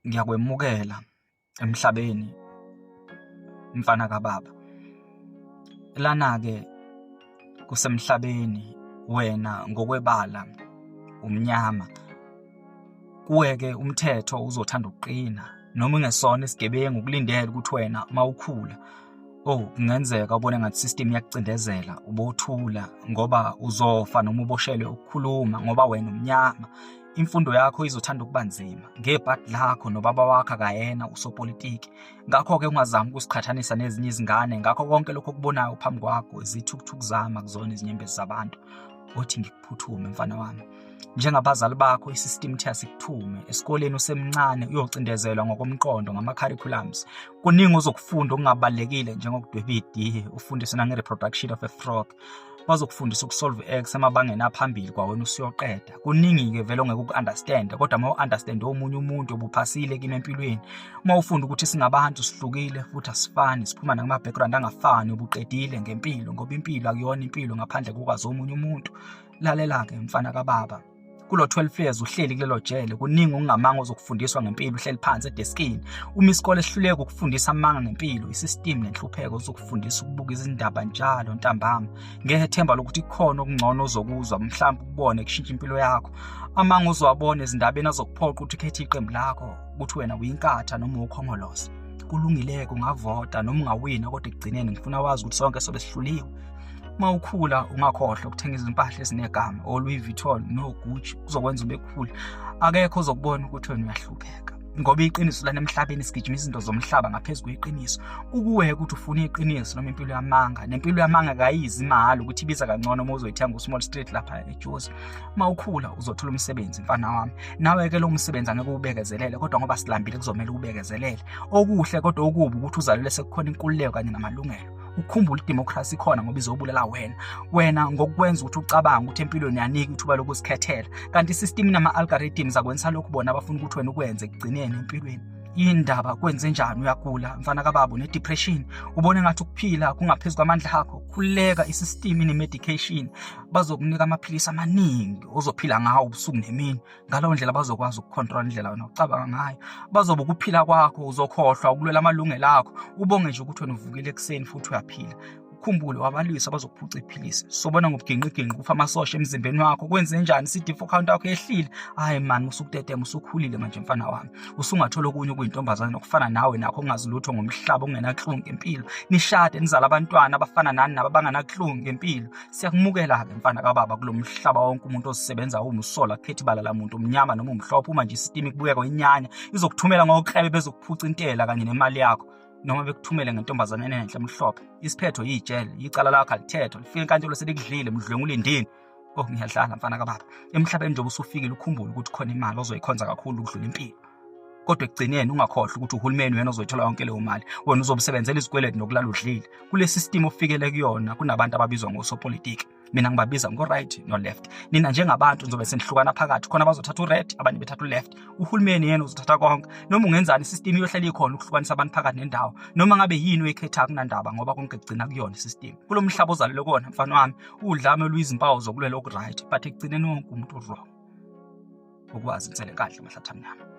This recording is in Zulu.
Ngiyakwemukela emhlabeni mfana kababa. Lana-ke kusemhlabeni wena ngokwebala umnyama. Kuwe-ke umthetho uzothanda ukuqina noma ungesona isigebengu ukulindele ukuthi wena uma ukhula oh kungenzeka ubone ngathi system iyakucindezela ubothula ngoba uzofa noma uboshelwe ukukhuluma ngoba wena umnyama. Imfundo yakho izothanda ukuba nzima ngebhadi lakho nobaba wakho akayena usopolitiki. Ngakho-ke ungazami ukusiqhathanisa nezinye izingane ngakho konke lokho okubonayo phambi kwakho zithukuthuku zami akuzona izinyembezi zabantu. Othi ngikuphuthume mfana wami. Njengabazali bakho i-system ithe asikuthume esikoleni usemncane uyocindezelwa ngokomqondo ngama-curriculums. Kuningi ozokufunda okungabalulekile njengokudweba idiye, ufundiswe nange-reproduction of a frog. Bazokufundisa ukusolve x emabangeni aphambili kwawena usuyoqeda. Kuningi-ke vele ongeke uku-understand, kodwa uma u-understand omunye umuntu obuphasile kimi empilweni. Uma ufunda ukuthi singabantu sihlukile futhi asifani, siphuma nakuma-background angafani, ubuqedile ngempilo ngoba impilo akuyona impilo ngaphandle kokwazi omunye umuntu. Lalela-ke mfana kababa, kulo 12 years uhleli kulelo jele kuningi okungamanga ozokufundiswa ngempilo uhleli phansi edeskini. Uma isikole sihluleka ukufundisa amanga ngempilo, isystem nenhlupheko uzokufundisa ukubuka izindaba njalo ntambama ngethemba lokuthi kukhona okungcono ozokuzwa, mhlawumbe ukubone kushintsha impilo yakho. Amanga uzowabona ezindabeni azokuphoqa ukuthi ukhethe iqembu lakho, ukuthi wena uyinkatha noma ukhongolose. Kulungile-ke ungavota noma ungawina, kodwa ekugcineni ngifuna wazi ukuthi sonke sobe sihluliwe. Uma ukhula ungakhohlwa ukuthenga izimpahla ezinegama o-Louis Vuitton no-Gucci, kuzokwenza ube cool. Akekho ozokubona ukuthi wena uyahlupheka ngoba iqiniso lana emhlabeni sigijima izinto zomhlaba ngaphezu kweqiniso. Kukuwe ukuthi ufuna iqiniso noma impilo yamanga, nempilo yamanga kayizi imali ukuthi ibiza kangcono uma uzoyithenga ku-Small Street lapha eJozi. Uma ukhula uzothola umsebenzi mfana wami, nawe-ke lo msebenzi angeke uwubekezelele, kodwa ngoba silambile kuzomele uwubekezelele. Okuhle kodwa okubi ukuthi uzalelwe sekukhona inkululeko kanye namalungelo. Ukukhumbula idemocracy ikhona ngoba izobulala wena, wena ngokukwenza ukuthi ucabange ukuthi empilweni uyanika ithuba lokuzikhethela, kanti isystem inama-algorithms akwenza lokhu bona abafuna ukuthi wena ukwenze ekugcineni empilweni. Indaba kwenze njani? Uyagula mfana kababa, une-depression, ubone ngathi ukuphila kungaphezu kwamandla akho. Khululeka, isystem ine-medication, bazokunika amaphilisi amaningi ozophila ngawo ubusuku nemini. Ngalowo ndlela bazokwazi ukukhontrola indlela wena ocabanga ngayo, bazoba ukuphila kwakho, uzokhohlwa ukulwela amalungelo akho, ubonge nje ukuthi wena uvukile ekuseni futhi uyaphila. Ukhumbule wabalwisa abazokuphuca iphilisi, sobona ngobuginqiginqi kufa amasosha emzimbeni wakho. Kwenze njani? CD4 count yakho yehlile. Hayi mani, usukutetema, usukhulile manje mfana wami, usungathola okunye okuyintombazane okufana nawe nakho okungazi lutho ngomhlaba, okungenaklungu ngempilo. Nishade nizale abantwana abafana nani nabo abanganaklungu ngempilo. Siyakumukela-ke mfana kababa kulo mhlaba wonke umuntu ozisebenza uwumsola akukhethi bala la muntu umnyama noma umhlophe. Uma nje isitimu ikubukeka uyinyanya izokuthumela ngoklebe bezokuphuca intela kanye nemali yakho, noma bekuthumele ngentombazane enenhle emhlophe. Isiphetho yijele, icala lakho alithethwa, lifika enkantolo selikudlile mdlwengula indini. Oh ngiyadlala mfana kababa, emhlabeni njengoba usufikile ukhumbule ukuthi khona imali ozoyikhonza kakhulu ukudlula impilo, kodwa ekugcineni ungakhohlwa ukuthi uhulumeni wena ozoyithola yonke leyo mali, wena uzobusebenzela izikweletu nokulala udlile. Kule system ofikele kuyona kunabantu ababizwa ngosopolitiki, mina ngibabiza ngo-right no-left. Nina njengabantu nizobe senihlukana phakathi, khona bazothatha u-red, abanye bethatha u-left, uhulumeni yena uzothatha konke. Noma ungenzani isystem iyohlala ikhona ukuhlukanisa abantu phakathi nendawo. Noma ngabe yini oyikhethayo kunandaba ngoba konke kugcina kuyona isystem. Kulo mhlaba ozalelwe kona mfana wami, udlame luyizimpawu zokulwela oku-right, but ekugcineni wonke umuntu u-wrong. Ukwazi insele kahle mahlathi amnyama.